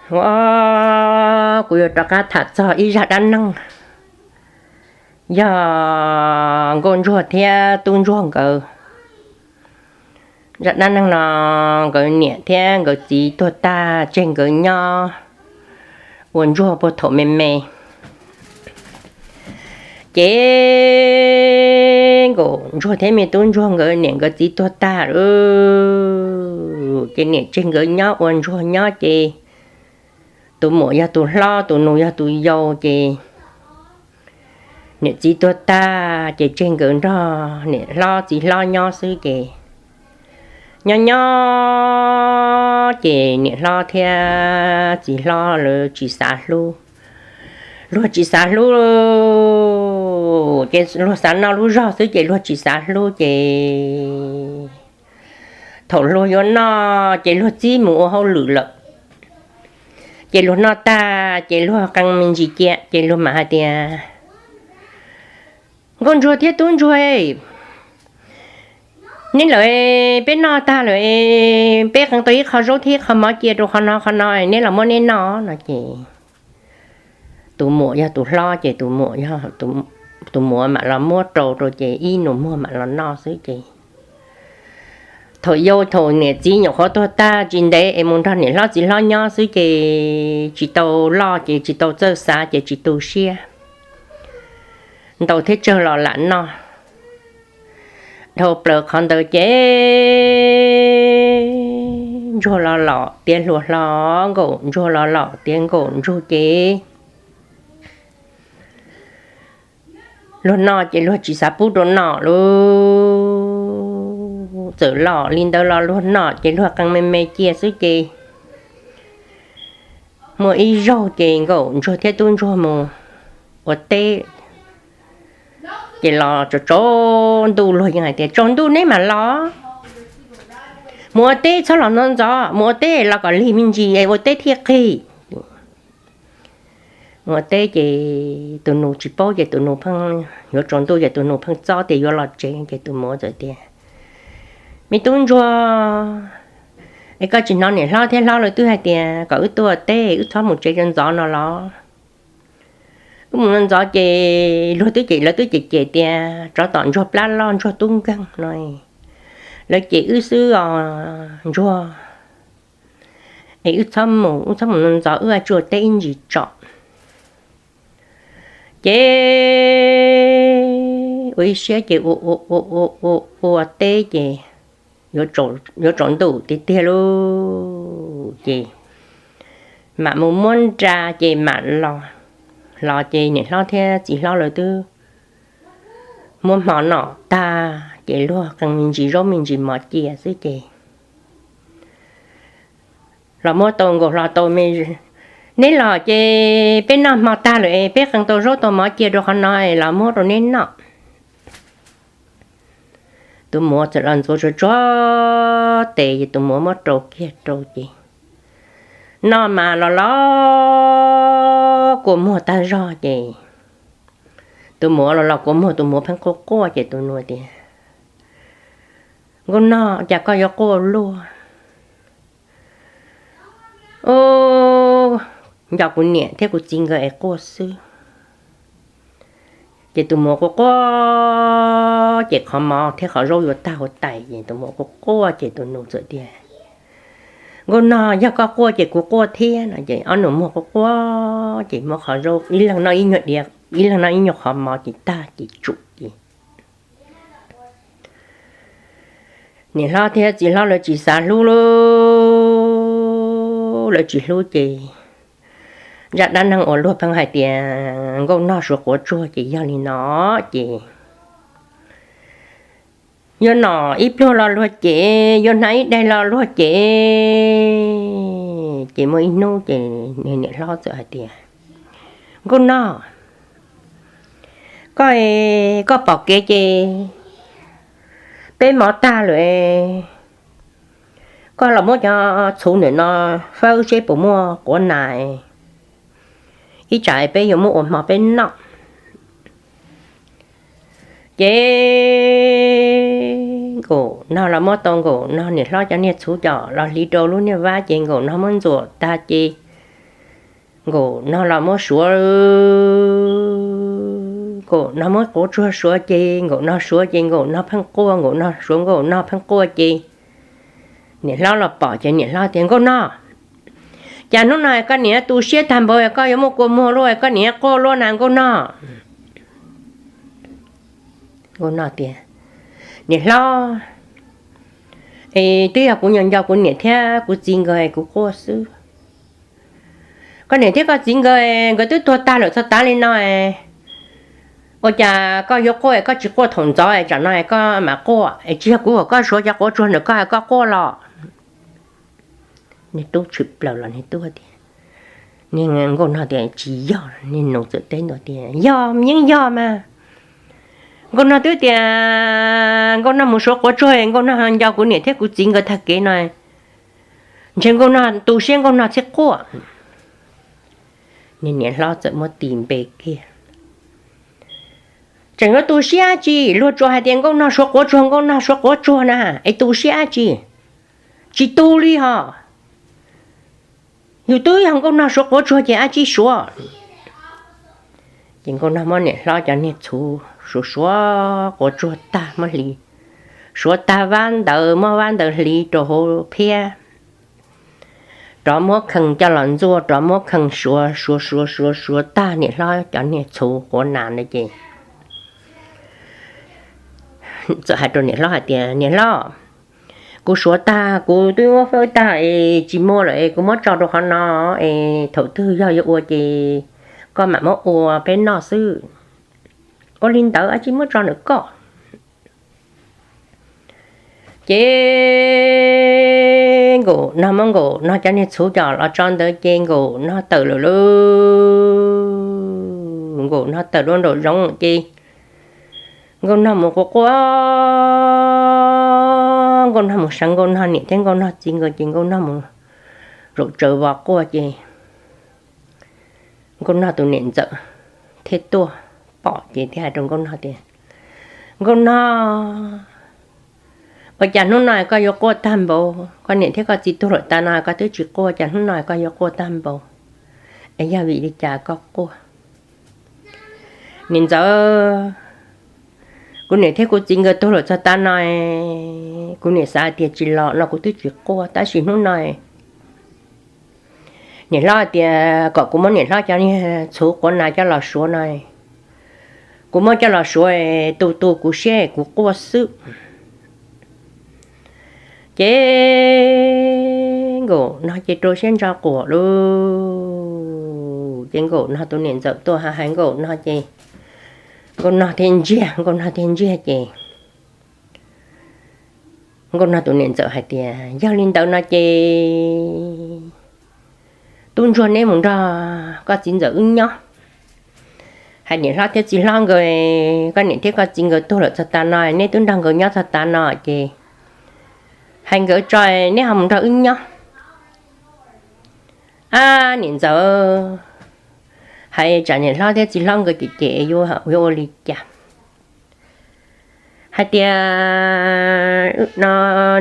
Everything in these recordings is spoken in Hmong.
Ua, kuv yuav rov qab tham txog ib zaj dab neeg, yog nkauj ntsuag thiab tub ntsuag nkawd. Zaj dab neeg no, nkawd niam thiab nkawd txiv tuag tag tseg nkawd nyob ua ntsuag puag thaum me me. Ces nkauj ntsuag thiab me tub ntsuag nkawd niam nkawd txiv tuag tag lawm, ces niam tseg nkawd nyob ua ntsuag nyob ces tus muam yog tus hlob, tus nus yog tus yau ces niam txiv tuag tag ces tseg nkawd nrog niam hlob txiv hlob nyob xwb ces nyob nyob ces niam hlob thiab txiv hlob lawv tsis xav hlub, luag tsis xav hlub, ces luag xav noj lub zog xwb ces luag tsis xav hlub ces thaum luag yuav noj ces luag txib mus ua hauj lwm lawm. Ces luag noj tag ces luag qee me ntsis cia ces luag mam hais tias, nkauj ntsuag thiab tub ntsuag, neb lawm, peb noj tag lawm, peb qee tau ib qho zaub thiab ib qho mov cia rau qhov no qhov no, neb los muab neb noj no ces tus muam yog tus hlob ces tus muam, tus muam mam los muab rau rau ces ib nus muag mam los noj xwb ces thaum yau thaum niam txiv nyuam qhuav tuag tag tsis ntev es mus nrog niam hlob txiv hlob nyob xwb ces tsis tau loj ces tsis tau txawj xav ces tsis tu siab, ntaus thiab tsawg los lam noj. Dhau plaws qhov ntawd ces ntsuag los laus tiav hluas hlo, nkauj ntsuag los laus tiav nkauj ntsuag ces luag noj ces luag tsis xav pub rau noj lawm, txawm los li ntawd los luag noj ces luag qee me me cia xwb ces muaj ib zaug ces nkauj ntsuag thiab tub ntsuag mus ua teb ces los tsaus tsaus ntuj luag yeej hais tias tsaus ntuj neb mam los, mus ua teb txhob los ntxov ntxov, mus ua teb los kom lig me ntsis es ua teb thiaj qig. Mus ua teb ces tus nus tsis paub ces tus nus pheej, yuav tsaus ntuj ces tus nus pheej txob tias yuav los tsev ces tus muam txawm tias, me tub ntsuag, es koj tsis hnov niam hlob thiab hlob lawv twb hais tias kom wb tuaj ua teb wb txhob mus tsev ntxov ntxov no los? Wb mus ntxov ces luag twb cem, lawv twb cem cem tias tsov tom ntsuag plab loj ntsuag tub nkeeg no, lawv cem wb xwb os ntsuag. Es wb txhob mus, wb txhob mus ntxov, wb ua tsuj teb ib ntsis tso. Ces ua ib siab ces ua ua ua ua ua teb ces yuav tsaus ntuj tiag tiag lauj ces mam mus muab nra ces mam los. Los ces niam hlob thiab txiv hlob lawv twb muab hmo noj tag ces luag qee me ntsis zaub me ntsis mov cia xwb ces los muab tau nkaus hlo tau me, neb los ces peb noj hmo tag lawm es peb qee tau zaub tau mov cia rau qhov no es los muab rau neb noj. Tus muam txawm los ntxuav tsuag tsuag tes ces tus muam muab rau kiag rau ces noj mas los los kua muag tag zog ces tus muam los los kua muag tus muam pheej quaj quaj ces tus nus tias, nkauj nog, cas koj yuav quaj luaj? Nco kuv niam thiab kuv txiv nkawd es quaj xwb. Ces tus muam quaj quaj ces qhov mov thiab qhov zaub yuav tag huv tais ces tus muam quaj quaj ces tus nus txawm tias, nkauj nog, yog koj quaj ces kuv quaj thiab no ces ob nus muag quaj quaj ces muab qhov zaub ib leeg noj ib nyuag diav, ib leeg noj ib nyuag qhov mov ces tag ces tsum ces niam hlob thiab txiv hlob lawv tsis xav hlub lauj, lawv tsis hlub ces zaj dab neeg uas luag pheej hais tias nkauj nog suav quav tsuag ces yog li no ces yuav nom ib pluag los luag cem, yuav hnav ib daig los luag cem. Ces muaj ib hnub ces niam hlob txawm hais tias, nkauj nog, koj, koj pom kev ces peb mov tag lawm, koj los muab cov txhuv ntawm no fawb seb puas muaj quav nas, ib tsam peb yuav muab ua hmo peb noj. Ces nkauj nog los muab tau nkauj nog niam hlob cov niag txhuv coj los hliv rau lub niag vab ces nkauj nog muab ntxuam tag ces Nkaum no los muab suav, nkaum no muab quav tsuag suav ces nkaum no suav ces nkaum no pheej quaj, nkaum no suav nkaum no pheej quaj ces niam hlob los pom ces niam hlob tias, Nkauj Nog, cas hnub no koj niam tu siab tag npaum, koj yuav muaj kua muag luaj, koj niam quaj luaj na Nkauj Nog? Nkauj Nog tias, Niam hlob, es twb yog kuv nco nco kuv niam thiab kuv txiv nkawd kuv quaj xwb. Koj niam thiab koj txiv nkawd, nkawd twb tuag tag lawm txog tav li no, ua cas koj yuav quaj, koj tsis quaj thaum ntxov tsam no koj mam quaj? Es tsis yog kuv kom koj suav cov quav tsuag ntawm koj koj quaj los? Niag tub tshwm plaws los niag tub tias, niag Nkauj Nog tias, Tsis yog. Niag nus txawm teb ntua tias, Yog, yeej yog mas. Nkauj Nog twb tias Nkauj Nog mus suav quav tsuag, Nkauj Nog nco kuv niam thiab kuv txiv nkawd tag kev no, ntshe Nkauj Nog tu siab Nkauj Nog thiaj quaj. Niag niam hlob txawm muab tis npe kiag, Tseem yuav tu siab tsi? Luag tsuas hais tias Nkauj Nog suav quav tsuag, Nkauj Nog suav quav tsuag na, es tu siab tsi? Tsis tu li hos. Yus twb yog Nkauj Nog suav quav tsuag ces ab tsi suav. Ces Nkauj Nog muab niam hlob cov niag txhuv suav suav quav tsuag tag muab hliv, suav tag vab ntawv muab vab ntawv hliv rau hauv phiab, rov muab khees coj los ntxuaj, rov muab khees suav suav suav suav suav tag niam hlob cov niag txhuv quav nas ntawd ces txawm hais rau niam hlob hais tias, Niam hlob, kuv suav tag, kuv twb muab fawb tag es tsis muaj lawm es kuv muab tso rau qhov no es thaum twg yog yuav ua ces koj mam muab ua peb noj xwb. Ua li ntawd ab tsi muab tso ntawm koj. Ces Nkauj Nog muab Nkauj Nog cov niag txhuv coj los tso ntawd ces Nkauj Nog tawm lawm lauj. Nkauj Nog tawm dua nraum zoov ces Nkauj Nog mus quaj quaj, Nkauj Nog mus seev Nkauj Nog niam thiab Nkauj Nog txiv nkawd ces Nkauj Nog mus zaum tsawv vos quaj ces Nkauj Nog tus niam ntxawm thiaj tuaj pom ces thiaj hais rau Nkauj Nog tias, Nkauj Nog, ua cas hnub no koj yuav quaj tag npaum? Koj niam thiab koj txiv tuag lawm tas no koj twb tsis quaj, cas hnub no koj yuav quaj tag npaum? Es yog vim li cas koj quaj? Niam ntxawm, kuv niam thiab kuv txiv nkawd tuag lawm txog tav no, kuv niam xav hais tias tsis los no kuv twb tsis quaj, tab sis hnub no niam hlob hais tias kom kuv muab niam hlob cov niag txhuv quav nas coj los suav no, kuv muab coj los suav tu tu kuv siab kuv quaj xwb. Ces Nkauj Nog ces rau siab ntso quaj lauj. Ces Nkauj Nog tus niam ntxawm tuaj hais Nkauj Nog ces Nkauj Nog thiaj ntsiag, Nkauj Nog thiaj ntsiag ces Nkauj Nog tus niam ntxawm hais tias, Yog li ntawd no ces tub ntsuag neb mus nrog koj txiv ntxawm wb nyob. Hais niam hlob thiab txiv hlob nkawd, koj niam thiab koj txiv nkawd tuag lawm txog tav no, neb twb nrog nkawd nyob txog tav no ces hais nkawd tso neb ho mus nrog wb nyob. Ab niam ntxawm, hais tsam niam hlob thiab txiv hlob nkawd cem cem yuav ua li cas? Hais tias no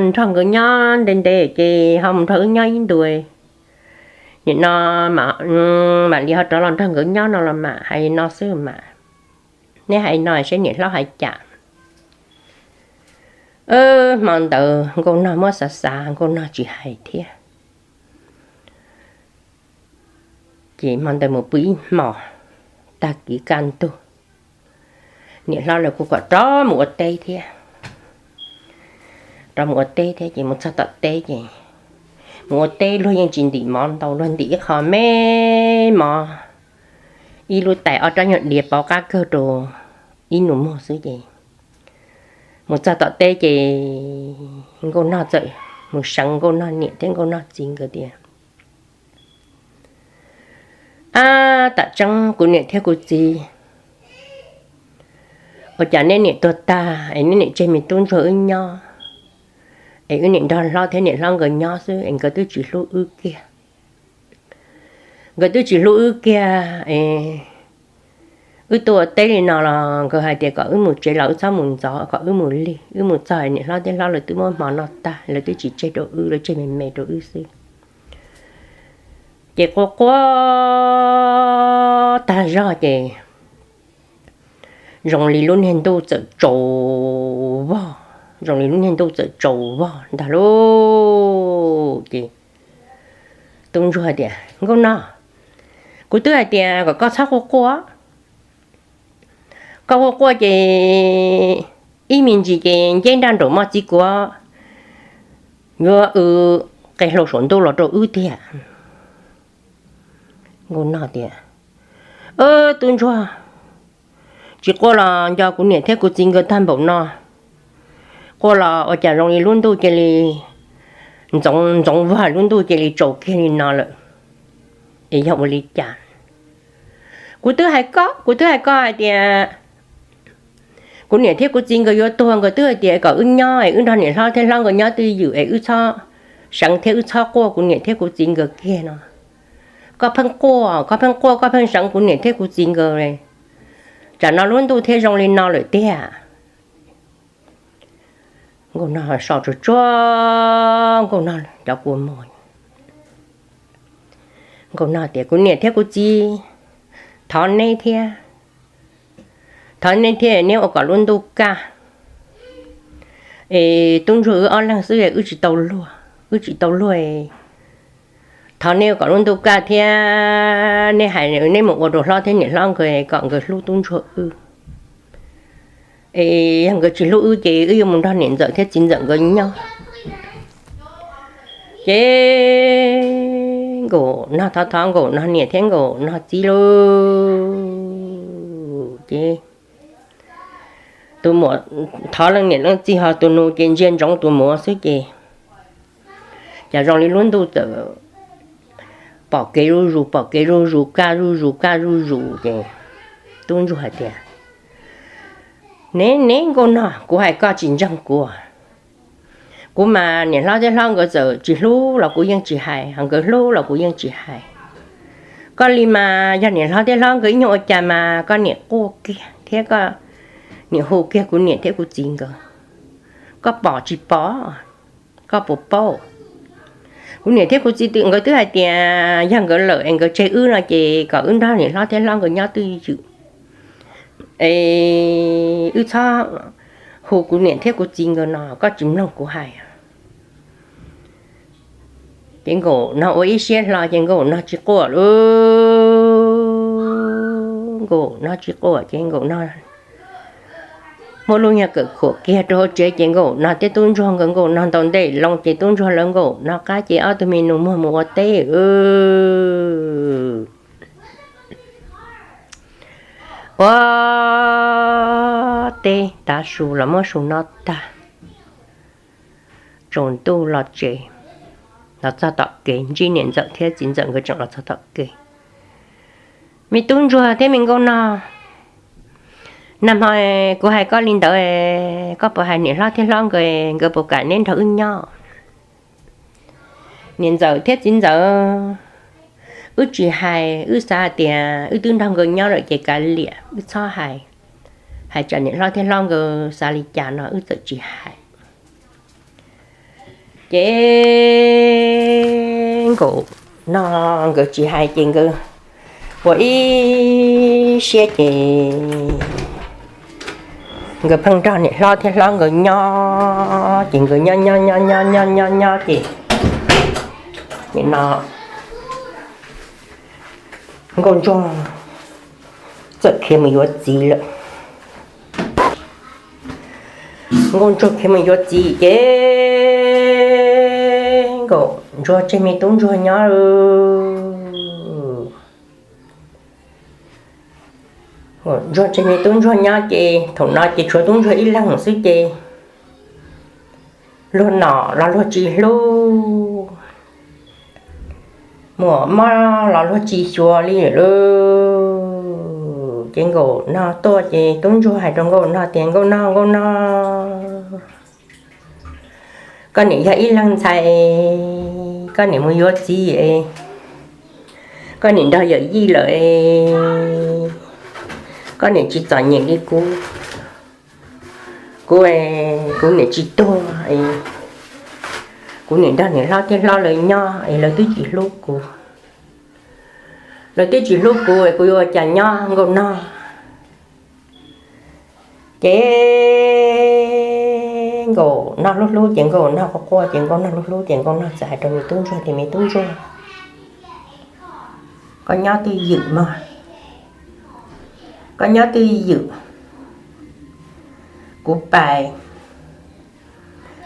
nrog nkawd nyob ntev ntev ces ho mus nrog wb nyob ib ntus, nim no mam li ho rov los nrog nkawd nyob no los mam hais no xwb mas. Neb hais no saib niam hlob hais cas. Hmo ntawd Nkauj Nog muab xav xav Nkauj Nog tsis hais thiab. Ces hmo ntawd mus pw ib hmos, tag kis kaj ntug, niam hlob lawv kuj kom rov mus ua teb thiab. Rov mus ua teb thiab ces mus txog tom teb ces mus ua teb luag yeej tsis ntim mov ntau, luag ntim ib qho me mov, ib lub tais ob rab nyuag diav pauv qab kawg rau ib nus muag xwb ces mus txog tom teb ces Nkauj Nog txawm mus seev Nkauj Nog niam thiab Nkauj Nog txiv nkawd tias, Ab, tam tseeb kuv niam thiab kuv txiv, ua cas neb niam tuag tag es neb niam tseg me tub ntsuag wb nyob, es wb niam nrog hlob thiab niam hlob nkawd nyob xwb es nkawd twb tsis hlub wb kiag. Nkawd twb tsis hlub wb kiag es wb tuaj ua teb li no los nkawd hais tias kom wb mus tsev los wb txhob mus ntxov, kom wb mus lig, wb mus txog niam hlob thiab hlob lawv twb muab hmo noj tag, lawv twb tsis tseg rau wb, lawv tseg me me rau wb xwb. Ces quaj quaj tag zog ces zoo li lub niag ntuj txawm tsaus vog, zoo li lub niag ntuj txawm tsaus vog ntag lauj. Ces tub ntsuag tias, Nkauj Nog, kuv twb hais tias kom koj txhob quaj quaj. Koj quaj quaj ces ib me ntsis ces nceb nraj nraum moj txiv kuav yuav w qe hlau saum ntuj los rau wb tiag. Nkauj Nog tias, Tub ntsuag, tsis quaj los nco kuv niam thiab kuv txiv nkawd tag npaum no. Quaj los ua cas zoo li lub ntuj cia li ntxoov ntxoov vog, lub ntuj cia li tsaus kiag li no lawm. Es yog ua li cas? Kuv twb hais koj, kuv twb hais koj hais tias kuv niam thiab kuv txiv nkawd yuav tuag, nkawd twb hais tias kom wb nyob es wb nrog niam hlob thiab hlob nkawd nyob twj ywm es wb txhob seev thiab wb txhob quaj kuv niam thiab kuv txiv nkawd kiag no. Koj pheej quaj, koj pheej quaj, koj pheej seev kuv niam thiab kuv txiv nkawd. Tsam no lub ntuj thiaj zoo li no lawm tiag. Nkauj Nog so tsuag tsuag Nkauj Nog cov kua muag. Nkauj Nog tias, Kuv niam thiab kuv txiv, thov neb thiab, thov neb thiab, neb ua kom lub ntuj kaj. Es tub ntsuag wb ob leeg xwb wb tsis tau luag, wb tsis tau luag. Thov neb ua kom lub ntuj kaj thiab neb hais neb mus ua rau hlob thiab niam hlob nkawd kom nkawd hlub tub ntsuag wb. Es yog nkawd tsis hlub wb ces wb yuav mus nrog niam ntxawm thiab txiv ntxawm nkawd nyob. Ces Nkauj Nog thov thov Nkauj Nog niam thiab Nkauj Nog txiv lauj. Ces tus muam thov leej niam leej txiv ho tus nus ces ntsia ntsoov tus muam xwb ces cas zoo li lub ntuj txawm pom kev zuj zus, pom kev zuj zus, kaj zuj zus, kaj zuj zus ces tub ntsuag hais tias, Neb, neb Nkauj Nog, kuv hais koj tsis ntseeg kuv. Kuv mas niam hlob thiab hlob nkawd txawm tsis hlub los kuv yeej tsis hais, ho nkawd hlub los kuv yeej tsis hais. Koj li mas yog niam hlob thiab hlob nkawd ib nyuag ua cas mas koj niam quaj kiag thiab koj niam hu kiag kuv niam thiab kuv txiv nkawd. Koj pom tsis pom? Koj puas paub? Kuv niam thiab kuv txiv nkawd twb hais tias yog nkawd lawm es nkawd tseg wb no ces kom wb nrog niam hlob thiab hlob nkawd nyob twj ywm, es wb txhob hu kuv niam thiab kuv txiv nkawd no, koj tsis mloog kuv hais. Ces Nkauj Nog ua ib siab hlo ces Nkauj Nog tsis quaj lauj. Nkauj Nog tsis quaj ces Nkauj Nog muab lub nyuag kawm khuam kiag rau hauv tsev ces Nkauj Nog thiab tub ntsuag nkawd, Nkauj Nog ntaus ntej loo ces tub ntsuag lawv Nkauj Nog qab ces ob tug me nus muag mus ua teb. Ua teb tav su los muab su no tag, tsaus ntuj los tsev, los txog tom kev ntsib niam ntxawm thiab txiv ntxawm nkawd tseem los txog tom kev. Me tub ntsuag thiab me Nkauj Nog, nag hmo kuv hais koj li ntawd, koj puas hais niam hlob thiab hlob nkawd, nkawd puas kam neb nrog wb nyob? Niam ntxawm thiab txiv ntxawm, wb tsis hais, wb xav hais tias wb twb nrog nkawd nyob lawm ces kav liam, wb txhob hais. Hais tsam niam hlob thiab hlob nkawd xav li cas no wb txawm tsis hais. Ces Nkauj Nog nkawd tsis hais ces nkawd ua ib siab ces nkawd pheej nrog niam hlob thiab hlob nkawd nyob ces nkawd nyob nyob nyob nyob nyob nyob nyob ces nim no Nkauj Ntsuag txawm khiav mus yuav txiv lawm. Nkauj Ntsuag khiav mus yuav txiv ces Nkauj Ntsuag tseg me tub ntsuag nyob. Nkauj Ntsuag tseg me tub ntsuag nyob ces thaum no ces tshuav tub ntsuag ib leeg xwb ces luag nom los luag tsis hlub, muaj mob los luag tsis xyuas li lawm. Ces Nkauj Nog tuaj ces tub ntsuag hais rau Nkauj Nog tias, Nkauj Nog, Nkauj Nog, koj niam yog ib leeg ntxhais, koj niam mus yuav txiv, koj niam nrog yawm yij lawm, koj niam tsis txom nyem li kuv. Kuv, kuv niam tsis tuag, kuv niam nrog niam hlob thiab hlob lawv nyob es lawv twb tsis hlub kuv. Lawv twb tsis hlub kuv, kuv yuav ua cas nyob Nkauj Nog. Ces Nkauj Nog hlub hlub ces Nkauj Nog quaj quaj ces Nkauj Nog hlub hlub ces Nkauj Nog txawm hais rau me tub ntsuag tias, me tub ntsuag, koj nyob twj ywm mog, koj nyob twj ywm. Kuv pais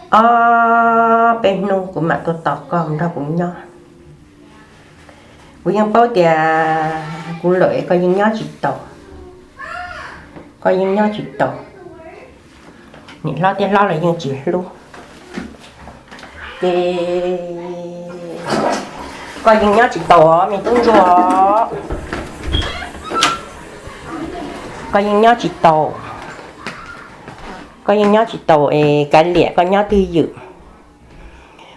ob peb hnub kuv mam tuaj tos koj nrog kuv nyob. Kuv yeej paub tias kuv lawm es koj yeej nyob tsis tau, koj yeej nyob tsis tau. Niam hlob thiab hlob los yeej tsis hlub, ces koj yeej nyob tsis tau os me tub ntsuag. Koj yeej nyob tsis tau, koj yeej nyob tsis tau es kav liam koj nyob twj ywm.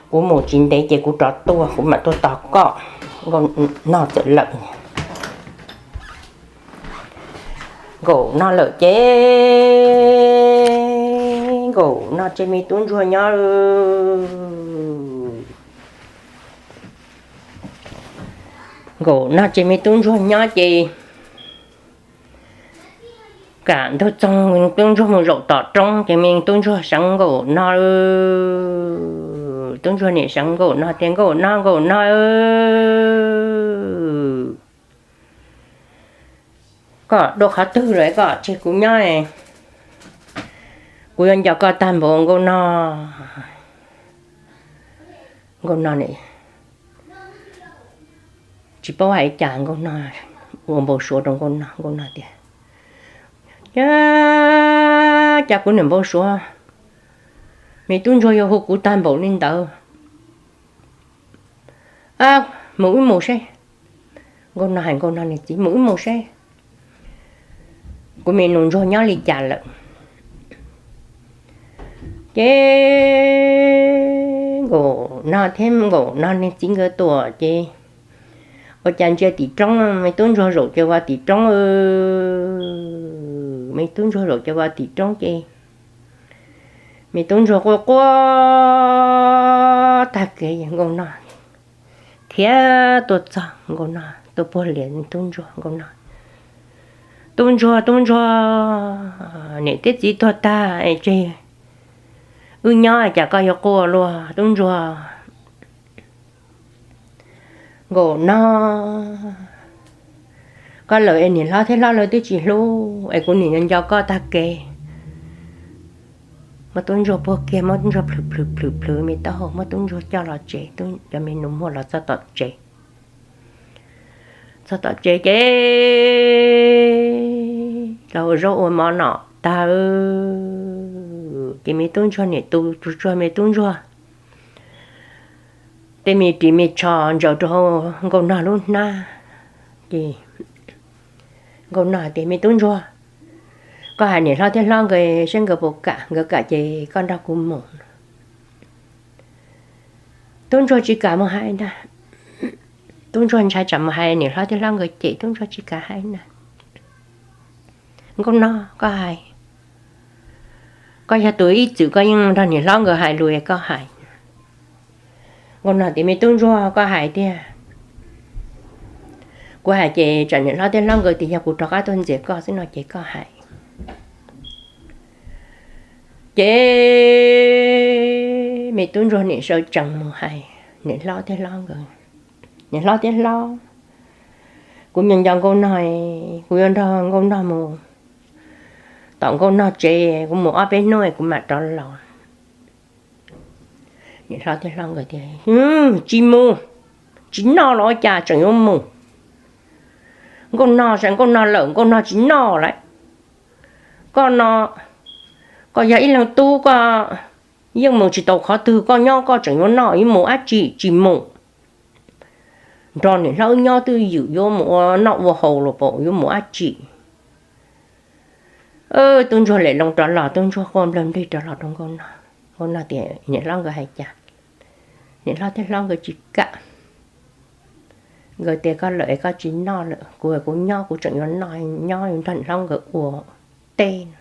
Kuv mus tsis ntev ces kuv rov tuaj, kuv mam tuaj tos koj. Nkauj Nog txawm lawm. Nkauj Nog lawm ces Nkauj Nog tseg me tub ntsuag nyob. Nkauj Nog tseg me tub ntsuag nyob ces kam ntug txoog tub ntsuag mus zaum tom roob ces me tub ntsuag seev Nkauj Nog. Tub ntsuag niam seev Nkauj Nog tias, Nkauj Nog, Nkauj Nog, koj dua qhov twg lawm koj tseg kuv nyob, kuv yuav nco koj tag npaum Nkauj Nog. Nkauj Nog tsis paub hais cas, Nkauj Nog ua npau suav rau Nkauj Nog. Nkauj Nog tias, Cas kuv niam npau suav, me tub ntsuag yuav hu kuv tag npaum li ntawd. Mus wb mus seb. Nkauj Nog hais Nkauj Nog niag txiv, mus wb mus seb kuv me nus ntsuag nyob li cas lawm. Ces Nkauj Nog thiab Nkauj Nog niag txiv nkawd tuaj ces ua cas ntsia tim roob, me tub ntsuag zaum ces ua tim roob, me tub ntsuag zaum ces ua tim roob ces me tub ntsuag quaj quaj tag kev, Nkauj Nog khiav tuaj txog, Nkauj Nog tuaj puag lias tub ntsuag, Nkauj Nog, tub ntsuag, tub ntsuag, niam thiab txiv tuag tag es tseg wb nyob cas koj yuav quaj luaj tub ntsuag. Nkauj Nog, koj lawm es niam hlob thiab hlob lawv twb tsis hlub es kuv niam nco koj tag kev. Muab tub ntsuag puag kiag, muab tub ntsuag plhws plhws plhws plhws me taub hau, muab tub ntsuag coj los tsev, cov me nus muag los txog tom tsev. Txog tom tsev ces los ua zaub ua mov noj tag ces me tub ntsuag niam tu tsuag tsuag me tub ntsuag tej me ris me tsho ntsaws rau hauv Nkauj Nog lub hnab. Ces Nkauj Nog tias, me tub ntsuag, koj hais niam hlob thiab hlob nkawd seb nkawd puas kam, nkawd kam ces koj nrog kuv mus. Tub ntsuag tsis kam mus hais ntag. Tub ntsuag ntshai tsam mus hais niam hlob thiab hlob nkawd ces tub ntsuag tsis kam hais na. Nkauj Nog, koj hais, koj yog tus ib txwm koj yeej nrog niam hlob nkawd hais lus es koj hais. Nkauj Nog tias, me tub ntsuag, koj hais tiag. Kuv hais ces tsam niam hlob thiab hlob nkawd tias yog kuv rov qab tuaj ntxias koj xwb no ces koj hais. Ces me tub ntsuag niam sawv tsees mus hais niam hlob thiab hlob nkawd, niam hlob thiab hlob, kuv nco nco Nkauj Nog, kuv yuav nrog Nkauj Nog mus tom Nkauj Nog tsev, kuv mus ob peb hnub es kuv mam rov los. Niam hlob thiab hlob nkawd tias, tsis mus, tsis noj los ua cas tseem yuav mus. Nkauj Nog, Nkauj Nog lawm, Nkauj Nog tsis noj lawm. Koj no, koj yog ib leeg tub, koj yeej mus tsis tau qhov twg, koj nyob koj tseem yuav noj, yuav mus dab tsi, tsis mus. Nrog niam hlob wb nyob twj ywm, yuav mus ua noj ua haus los pom yuav mus dab tsi. Tub ntsuag lem loo rov los, tub ntsuag quaj nplawg nplig rov los rau Nkauj Nog. Nkauj Nog tias, niam hlob nkawd hais cas? Niam hlob thiab hlob nkawd tsis kam. Nkawd tias koj lawm es koj tsis noj lawm, kuv kuv nyob kuv tseem yuav noj, nyob yuav nrog niam hlob nkawd ua teb no.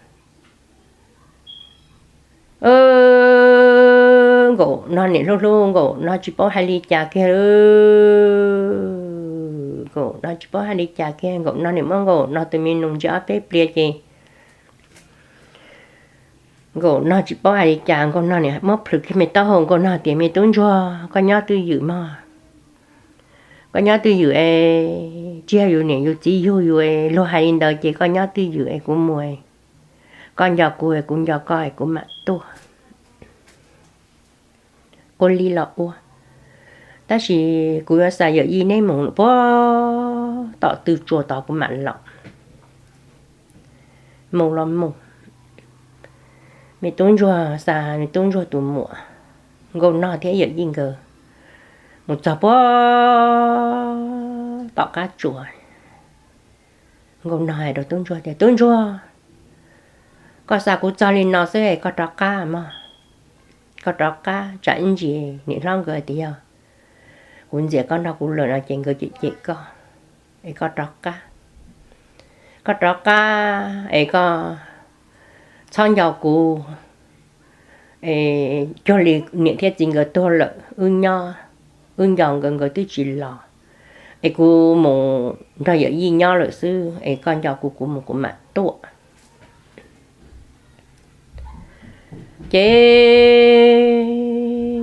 Nkauj Nog niam hlub hlub Nkauj Nog tsis paub hais li cas kiag. Nkauj no tsis paub hais li cas kiag. Nkaum no nim muab Nkaum no tus me nus ntsia ob peb pliag ces Nkaum no tsis paub hais li cas, Nkaum no nim muab plhws kiag me taub hau, Nkaum no tias, Me tub ntsuag, koj nyob twj ywm mog. Koj nyob twj ywm es tsis yog yus niam yus txiv yug yus es luag hais li ntawd ces koj nyob twj ywm es kuv mus, koj nco kuv es kuv nco koj es kuv mam tuaj. Ua li los ua, tab sis kuv yuav xa yawm yij neb mus puag tom tw tsua tod kuv mam los. Mus los mus, me tub ntsuag xa me tub ntsuag tus muam Nkaum no thiab yawm yij nkawd mus txog puag tom qab tsua. Nkaum no hais rau tub ntsuag tias, Tub ntsuag, koj xa kuv txog li no xwb es koj rov qab mog. Koj rov qab, tsam ib ntsis niam hlob nkawd tias yog kuv ntxias koj nrog kuv lawm no ces nkawd cem cem koj, es koj rov qab. Koj rov qab es koj txhob nco kuv, es cuag li niam thiab txiv nkawd tuag lawm wb nyob, wb nco nkawd, nkawd twb tsis los, es kuv mus nrog yawm yij nyob lawm xwb es koj nco kuv, kuv mus kuv mam tuaj. Ces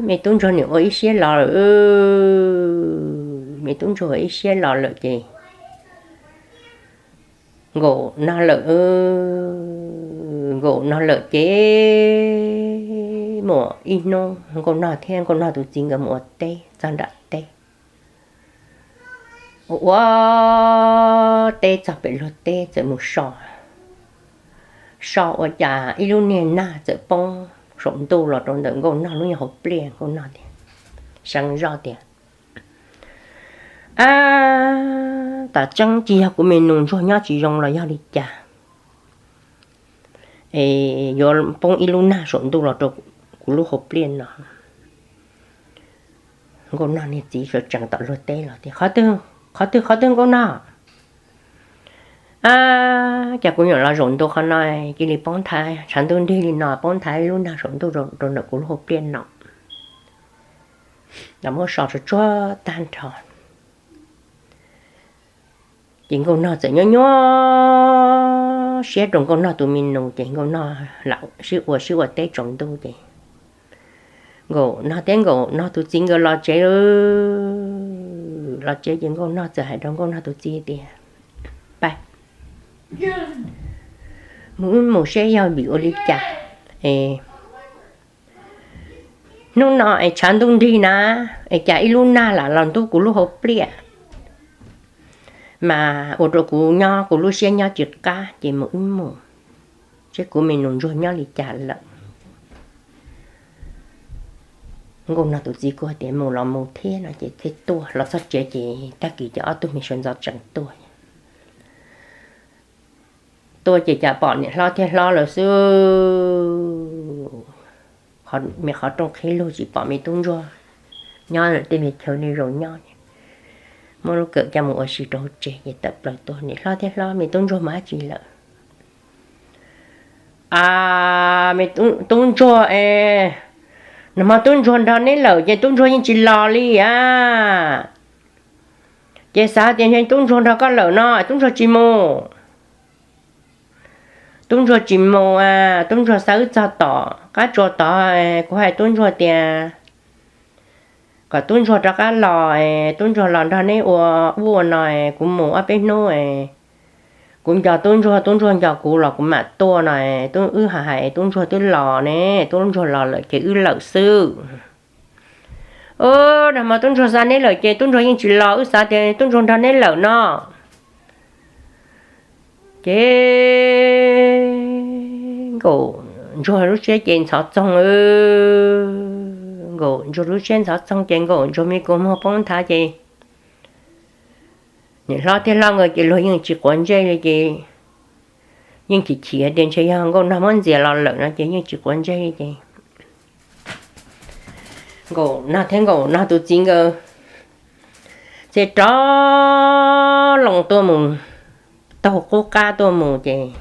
me tub ntsuag nim ua ib siab los lawm, me tub ntsuag ua ib siab los lawm ces Nkaum no lawm, Nkaum no lawm ces muaj ib hnub Nkaum no thiab Nkaum no tus txiv nkawd mus ua teb txog nram teb. Ua ua teb txog pem luag teb txawm mus so, so ua cas ib lub niag nag txawm poob saum ntuj los rau ntawm Nkaum no lub nyuag hauv pliaj. Nkaum no tias, seev zoj tias, Ab, tam tseeb tsis yog kuv me nus ntsuag nyob tsis zoo los yog li cas es yuav poob ib lub nag saum ntuj los rau kuv lub hauv pliaj no? Nkaum no niag txiv sawv tsees tom luag teb los tias, Qhov twg, qhov twg Nkaum no? Ab, cas kuv nyuam los zaum ntua qhov no cia li poob nthav, tshav ntuj nrig li no poob nthav ib lub nag saum ntuj rau ntawm kuv lub hauv pliaj no. Los muab so tsuag tsuag tag nrho. Ces Nkaum no txawm nyuaj nyuaj siab rau Nkaum no tus me nus ces Nkaum no lam sib ua sib ua teb tsaus ntuj ces Nkaum no thiab Nkaum no tus txiv nkawd los tsev, los tsev ces Nkaum no txawm hais rau Nkaum no tus txiv tias, Pab mus wb mus seb yog vim ua li cas es hnub no es tshav ntuj nrig na, es cas ib lub nag lam los ntub kuv lub hauv pliaj, mas ua rau kuv nyob kuv lub siab nyob tsis qab ces mus wb mus seb kuv me nus ntsuag nyob li cas lawm. Nkaum no tus txiv kuj tias mus los mus thiab no ces thiaj tuaj los txog tsev ces tag kis ces ob tug me sawv ntxov tseem tuaj. Tuaj ces cas pom niam hlob thiab hlob lawm xwb, me qhov rooj qhib lug tsis pom me tub ntsuag nyob lawm, tej me chaw nej zaum nyob, muab lub kawm coj mus ua si rau hauv tsev ces tawm plaws tuaj, Niam hlob thiab hlob, me tub ntsuag mus dab tsi lawm? A, me tub ntsuag es, nag hmo tub ntsuag nrog neb lawm ces tub ntsuag yeej tsis los li a. Ces xav tias tub ntsuag nrog koj lawm no, tub ntsuag tsis mus. Tub ntsuag tsis mus, tub ntsuag xa wb txog tom qab tsua tod, kuv hais tub ntsuag tias kom tub ntsuag rov qab los, tub ntsuag los nrog neb ua ub ua no, kuv mus ob peb hnub, kuv nco tub ntsuag, tub ntsuag nco kuv los kuv mam tuaj no, wb hais hais tub ntsuag twb los ne, tub ntsuag los lawm ces wb lawm xwb. Nag hmo tub ntsuag xa neb lawm ces tub ntsuag yeej tsis los, wb xav tias tub ntsuag nrog neb lawm no. Ces nkaum ntsuag lub siab ces ntxhov txoog, nkaum ntsuag lub siab ntxhov txoog ces nkaum ntsuag me kua muag poob nthav ces niam hlob thiab hlob nkawd ces luag yeej tsis quav ntsej li ces yeej chim chim tias ntshe yog nkauj nog muab ntxias los lawm no ces yeej tsis quav ntsej li ces nkaum nog thiab nkaum nog tus txiv nkawd thiaj rov loo tuaj mus, taug qub qab tuaj mus ces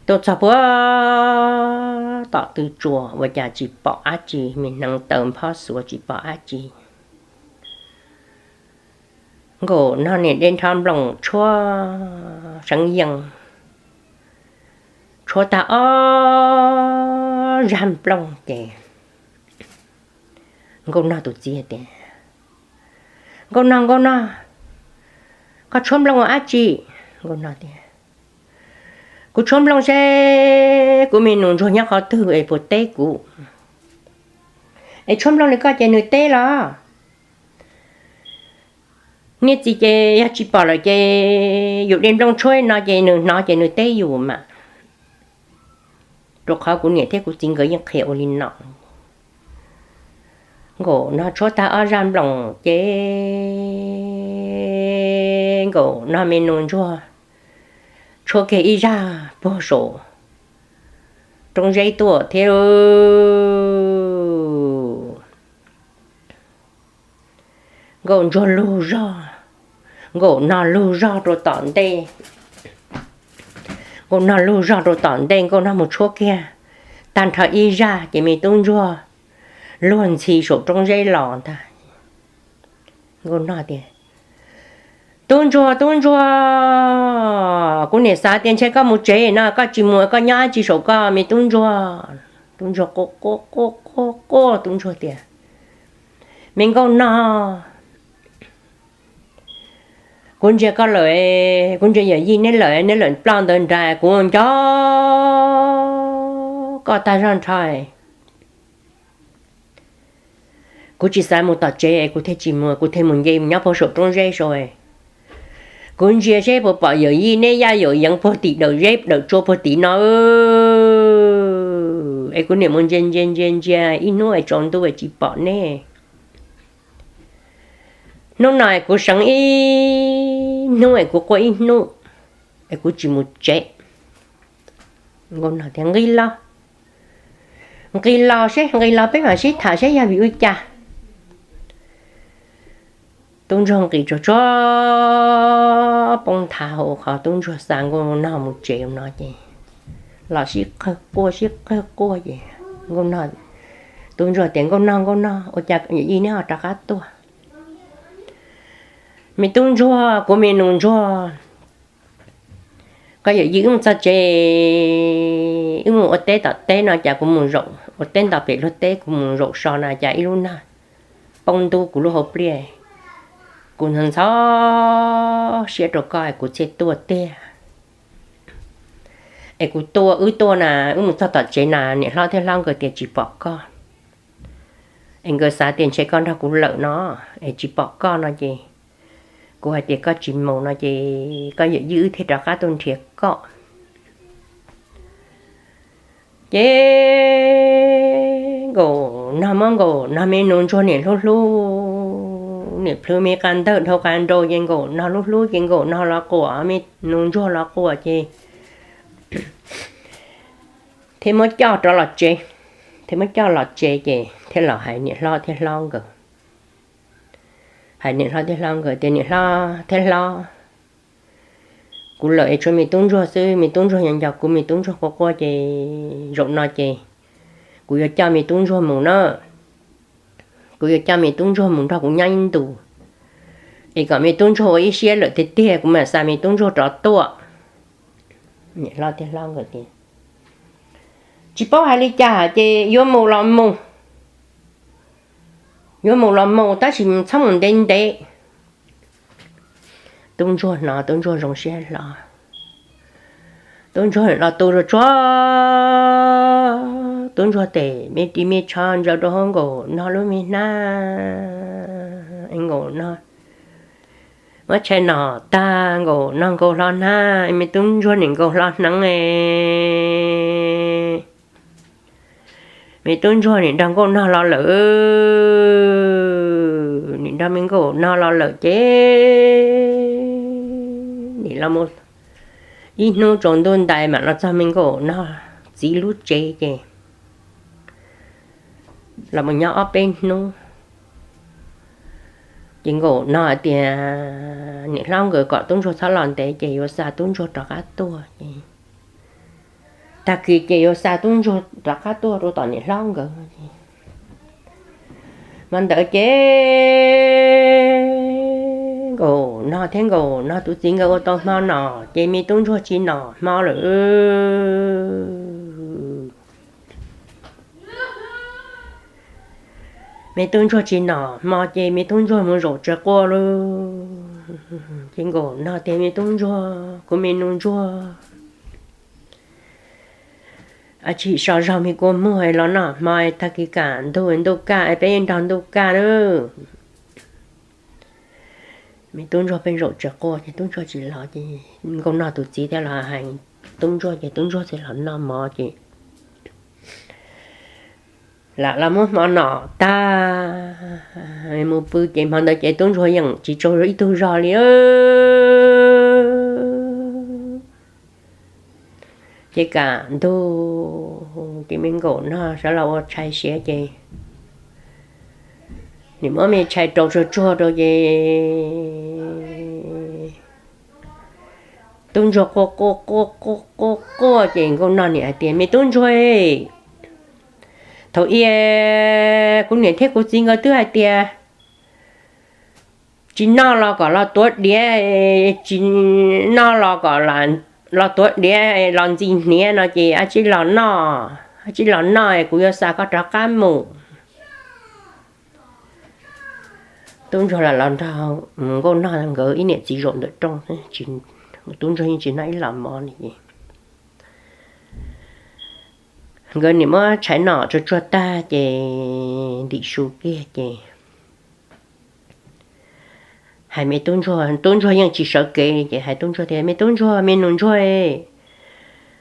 tuaj txog puag tom tw tsua ua cas tsis pom dab tsi, me hneev taw nphob xuav tsis pom dab tsi. Nkaum no niam de nrho nploos tshuab seev yees, tshuab tag ob zaj nplooj ces Nkauj Nog tus txiv tias, Nkauj Nog, Nkauj Nog, koj tshuab nplooj ua dab tsi? Nkauj Nog tias, Kuv tshuab nplooj seb kuv me nus ntsuag nyob qhov twg es puas teb kuv. Es tshuab nplooj li koj ces nws teb los? Niag txiv ces yog tsis pom lawm ces yus de nplooj tshuab no ces nws hnov ces nws teb yus mas. Rau qhov kuv niam thiab kuv txiv nkawd yeej qhia ua li no. Nkaum no tshuab tag ob zaj nploos ces Nkaum no me nus ntsuag tshuab kiag ib zaj puag saum roob zeb tuaj thiab. Nkaum ntsuag lug zog, Nkaum no lug zog rau tom ntej. Nkaum no lug zog rau tom ntej, Nkaum no mus tshuab kiag tag nrho ib zaj ces me tub ntsuag luag ntxhi saum roob zeb los ntag. Nkaum no tias, Tub ntsuag, tub ntsuag, kuv niam xav tias ntshe koj mus tsev no, koj tsis mus, koj nyob dab tsi saum koj me tub ntsuag? Tub ntsuag quaj quaj quaj quaj, tub ntsuag tias, Me nkauj no, kuv ntsia koj lawm, kuv ntsia yawm yij neb lawm, neb lawm ploj ntawd nrad, kuv nco koj tag zog nrho. Kuv tsis xav mus tom tsev, kuv thiaj tsis mus, kuv thiaj mus nce nyob puag saum roob zeb saud. Kuv ntsia seb puas pom yawm yij neb yaj yawm yeev puag tim dawm zeb dawm tsua puag tim no. Es kuv niam mus ntsia ntsia ntsia ntsia ib hnub es tsaus ntuj es tsis pom neb. Hnub no es kuv seev ib hnub es kuv quaj ib hnub es kuv tsis mus tsev. Nqis los, nqis los seb, nqis los peb mam sib tham seb yog vim ua cas. Tub ntsuag nqis tsuag tsuag poob nthav hauv qhov tub ntsuag xa Nkauj Nog mus tsev no ces los sib qawg quaj sib qawg quaj ces Nkauj Nog, tub ntsuag tias, Nkauj Nog, Nkauj Nog, ua cas yawm yij neb ho rov qab tuaj? Me tub ntsuag, kuv me nus ntsuag, koj yawm yij wb mus txog tsev, wb mus ua teb tom teb no cas kuv mus zaum ua teb nto pem luag teb, kuv mus zaum so no cas ib lub nag poob ntub kuv lub hauv pliaj. Kuv ntxhov ntxhov siab rau koj, kuv thiaj tuaj tiag. Es kuv tuaj, wb tuaj na, wb mus txog tom tsev na, niam hlob thiab hlob nkawd tias tsis pom koj. Es nkawd xav tias ntshe koj nrog kuv lawm no, es tsis pom koj no ces kuv hais tias koj tsis mus no ces koj yawm yij wb thiaj rov qab tuaj nrhiav koj. Ces Nkauj Nog muab Nkauj Nog me nus ntsuag niam hlub hlub, niam plhws me qas ntawg dhau qas nraus ces Nkauj Nog hlub hlub ces Nkauj Nog los quas, me nus ntsuag los quas ces thiaj muab coj rov los tsev. Thiaj muab coj los tsev ces thiaj los hais niam hlob thiab hlob nkawd. Hais niam hlob thiab hlob nkawd tias, Niam hlob thiab hlob, kuv lawm es tshuav me tub ntsuag xwb, me tub ntsuag nyob nco kuv, me tub ntsuag quaj quaj ces zaum no ces kuv yuav coj me tub ntsuag mus na. Kuv yuav coj me tub ntsuag mus nrog kuv nyob ib ntus, es kom me tub ntsuag ua ib siab lawm tiag tiag kuv mam xa me tub ntsuag rov tuaj. Niam hlob thiab hlob nkawd tias, Tsis paub hais li cas ces yuav mus los mus, yuav mus los mus tab sis txhob mus ntev ntev. Tub ntsuag hnov tub ntsuag zoo siab hlo. Tub ntsuag los tu tsuag tsuag, tub ntsuag tes me ris me tsho ntsaws rau hauv Nkauj Nog lub me hnab. Nkauj Nog muab tshais nom tag, Nkauj Nog nkaus hlo hnab, me tub ntsuag nim nkaus hlo hneev es me tub ntsuag nim nrog Nkauj Nog los lawm. Nim nrog me Nkauj Nog los lawm ces nim los mus ib hnub tsaus ntuj ntais mam los txog me Nkauj Nog txiv lub tsev ces los mus nyob ob peb hnub. Ces Nkauj Nog hais tias niam hlob nkawd kom tub ntsuag txhob los ntev ces yuav xa tub ntsuag rov qab tuaj ces, tag kis ces yuav xa tub ntsuag rov qab tuaj rau tom niam hlob nkawd. Mas ntawd ces Nkaus no thiab nkaus no tus txiv nkawd ua tau hmo no, ces me tub ntsuag tsis nom hmo lawm. Me tub ntsuag tsis nom hmo ces me tub ntsuag mus zaum tsaws quaj lauj. Ces nkaus no tias me tub ntsuag, kuv me nus ntsuag, tsis so zog me kua muag los noj hmo, tag kis kam ntug ntuj kaj es peb nrog ntuj kaj na. Me tub ntsuag pheej zaum tsaws quaj ces tub ntsuag tsis los ces nkauj nog tus txiv thiaj los hais tub ntsuag ces tub ntsuag thiaj los noj mov ces lam los muab hmo nom tag mus pw ces hmo ntawd ces tub ntsuag yeej tsis tsaug ib tug zog li. Ces kam ntug ces me nkaus no sawv los ua tshais siav ces nim muab me tshais rau tsuag tsuag rau ces tub ntsuag quaj quaj quaj quaj quaj quaj ces nkauj nog nim hais tias me tub ntsuag, thaum i kuv niam thiab kuv txiv nkawd twb hais tias tsis noj los kom los tuav diav, tsis noj los kom los tuav diav los ntxi hniav no ces ab tsi los noj, ab tsi los noj kuv yuav xa koj rov qab mus. Tub ntsuag lam los nrog nkauj nog nkawd ib niam txiv zaum ntawm rooj, tub ntsuag yeej tsis noj ib los mov li. Nkawd nim muab tshais nom tsuag tsuag tag ces ntim su kiag ces hais me tub ntsuag, tub ntsuag yeej tsis sawv kev li ces hais tub ntsuag tias me tub ntsuag, me nus ntsuag,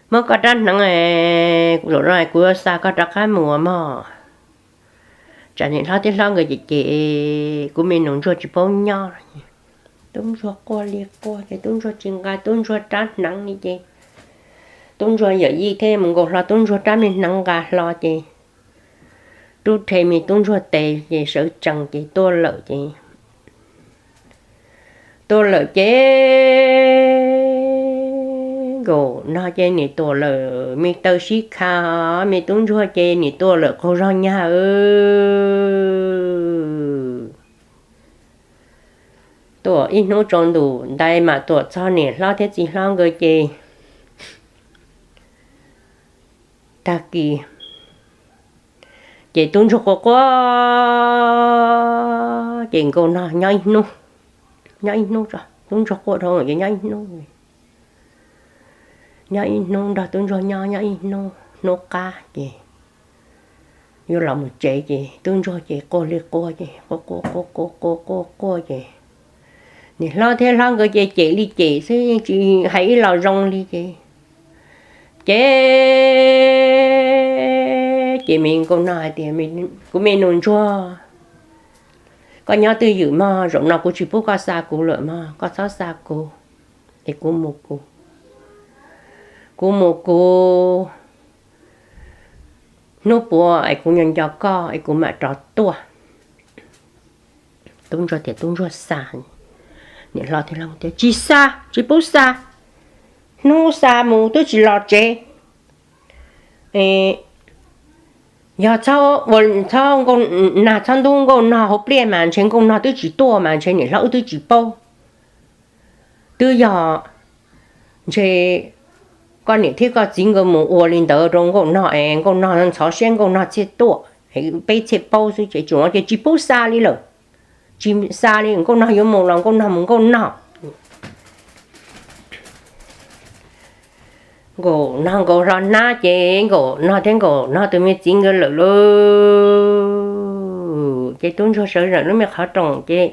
muab koj rab hneev, kuv zaum no kuv yuav xa koj rov qab mus mog. Tsam niam hlob thiab hlob nkawd cem ces kuv me nus ntsuag tsis paub nyob. Tub ntsuag quaj li quaj ces tub ntsuag tsis nqa tub ntsuag rab hneev li ces tub ntsuag yawm yij thiaj mus nkaus hlo tub ntsuag rab me hneev nqa hlo ces rub rhe me tub ntsuag tes ces sawv tsees ces tuaj lawm ces tuaj lawm ces nkaus no ces nim tuam lawm me taw sib kha, me tub ntsuag ces nim tuam lawm qaug zog nyag. Tuam ib hnub tsaus ntuj ntais mam tuam txog niam hlob thiab txiv hlob nkawd ces tag kis ces tub ntsuag quaj quaj ces nkauj nog nyob ib hnub, nyob ib hnub tso, tub ntsuag quaj dhau ces nyob ib hnub, nyob ib hnub nrog tub ntsuag nyob nyob ib hnub, hnub qab ces yuav los mus tsev ces tub ntsuag ces quaj li quaj ces quaj quaj quaj quaj quaj quaj ces niam hlob thiab hlob nkawd ces cem li cem xwb yeej tsis hais ib los zoo li ces ces ces me nkauj nog hais tias kuv me nus ntsuag, koj nyob twj ywm mog, zaum no kuv tsis pub koj xa kuv lawm mog, koj txhob xa kuv es kuv mus kuv, kuv mus kuv, hnub puav es kuv nco nco koj es kuv mam rov tuaj. Tub ntsuag tias tub ntsuag xa, niam hlob thiab hlob tias tsis xa, tsis pub xa, hnub xa mus twb tsis los tsev. Yog txhob, txhob, nag txhob ntub nkauj nog hauv pliaj mas ntshe nkauj nog twb tsis tuaj mas ntshe niam hlob wb twb tsis paub. Twb yog ntshe koj niam thiab koj txiv nkawd mus ua li ntawd rau nkauj nog es nkauj nog ntxhov siab nkauj nog thiaj tuaj, peb thiaj paub xwb ces tsis ua ces tsis pub xa li lawm. Tsis xa li, nkauj nog yuav mus los nkauj nog mus nkauj nog. Nkaum no nkaus hlo hnab ces nkaum no thiab nkaum no tus me txiv nkawd lawm lauj. Ces tub ntsuag sawv zawm lub me qhov rooj ces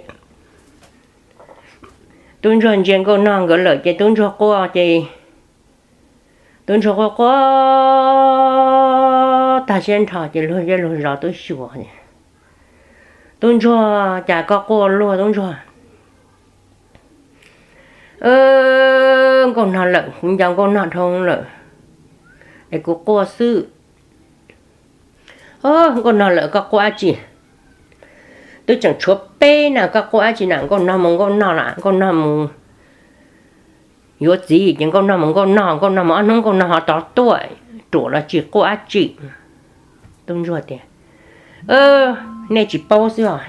tub ntsuag ntsia nkauj nog nkawd lawm ces tub ntsuag quaj ces tub ntsuag quaj quaj tag siab nrho ces luag zej luag zos twb xyuas. Tub ntsuag, cas koj quaj luaj tub ntsuag? Nkauj nog lawm, kuv nco nkauj nog dhau lawm es kuv quaj xwb. Nkauj nog lawm koj quaj dab tsi? Twb tseem tshuav peb na koj quaj dab tsi na? Nkauj nog mus nkauj nog lawm, nkauj nog mus yuav txiv ces nkauj nog mus nkauj nog, nkauj nog mus ob hnub nkauj nog ho rov tuaj, ruam los tsis quaj dab tsi. Tub ntsuag tias, nej tsis paub xwb os,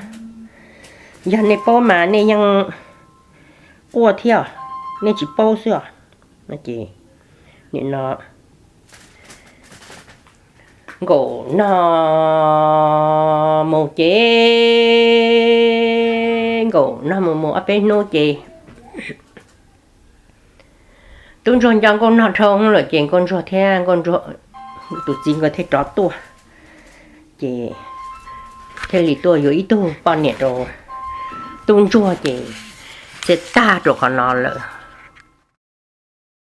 yog nej paub mas nej yeej quaj thiab, nej tsis paub xwb os. Ces nim no Nkaum nog mus ces, Nkaum nog mus mus ob peb hnub ces tub ntsuag nco Nkauj Nog dhau lawm ces Nkauj Ntsuag thiab Nkauj Ntsuag tus txiv nkawd thiaj rov tuaj. Ces thiaj li tuaj yuav ib tug poj niam rau tub ntsuag ces txiav tag rau qhov no lawm.